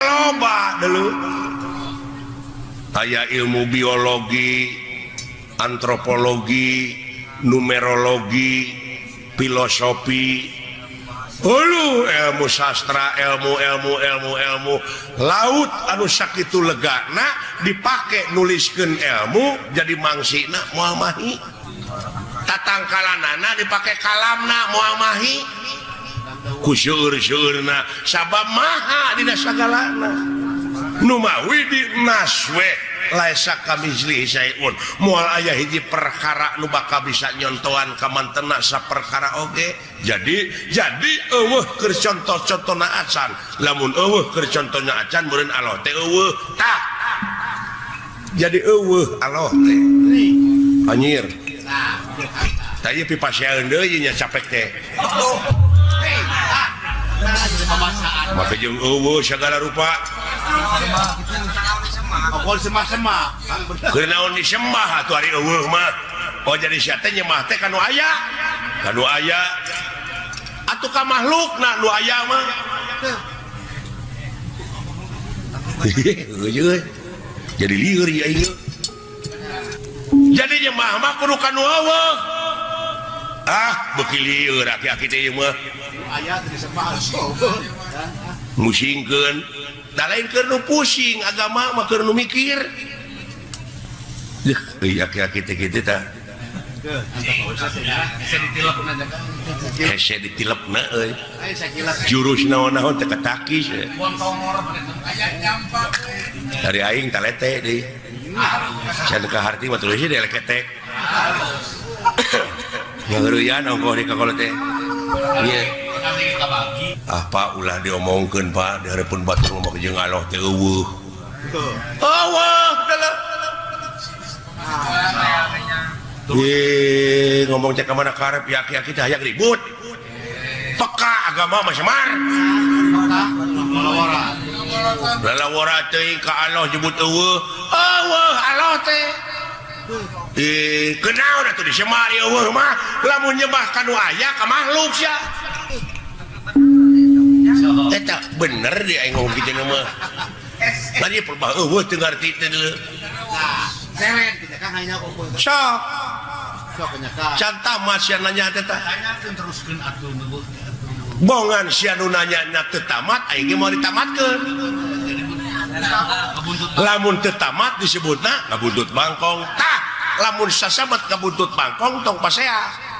Loba dulu aya ilmu biologi, antropologi, numerologi, filosofi, hulu ilmu sastra, ilmu ilmu ilmu ilmu laut anu sakitu legana dipake nuliskeun ilmu jadi mangsina moal mahi, tatangkalanana dipake kalamna moal mahi, ku seueur-seueurna sabab maha dina sagalana. Nu mawi di naswe laisa kamitslihi syai'un, moal aya hiji perkara nu bakal bisa nyontohan ka mantena saperkara oge. Jadi eueuh keur contoh-contona acan, lamun eueuh keur contohna acan meureun Allah teh eueuh tah. Jadi eueuh Allah teh anjir. Tah ieu pipasean deui nya capek teh. Maka jeung eueuh sagala rupa. Pokol semah-semah. Keur naon disembah atuh ari eueuh mah. Oh jadi sia teh nyembah teh ka nu aya. Ka nu aya. Atuh ka makhlukna nu aya mah. Jadi lieur ieu aing. Jadi nyembah mah kudu ka nu eueuh. Ah, beuki lieur aki-aki teh ieu mah. Aya teh disembah. Musingkeun. Da lain keur nu pusing agama mah keur nu mikir. Deuh, euy aki-aki teh kitu tah. Hese ditilepna euy. Jurus naon-naon teh katakis. Dari aing talete deui. Can ka harti mah terus deui leketek. Ngageureuyan ongkoh di kakolot teh. Ieu. Ah Pak ulah diomongkeun Pak di hareupeun batur mah jeung Allah teh eueuh. Eueuh dalah. Ye ngomong cek ka mana karep ya aki-aki teh hayang ribut. Peka agama mah semar. Lalawara teuing ka Allah nyebut eueuh. Eueuh Allah teh. Kenaon atuh disemar eueuh mah lamun nyembah ka nu aya ka makhluk sia. Eta bener di aing ngomong kitu mah. Tadi perbah eueuh teu ngarti teh deuleu. Sok. Can tamat sia nanya teh tah. Bongan sia nu nanya na teu tamat aing ge moal ditamatkeun. Lamun teu tamat disebutna ngabuntut bangkong. Tah, lamun sasabat ngabuntut bangkong tong pasea.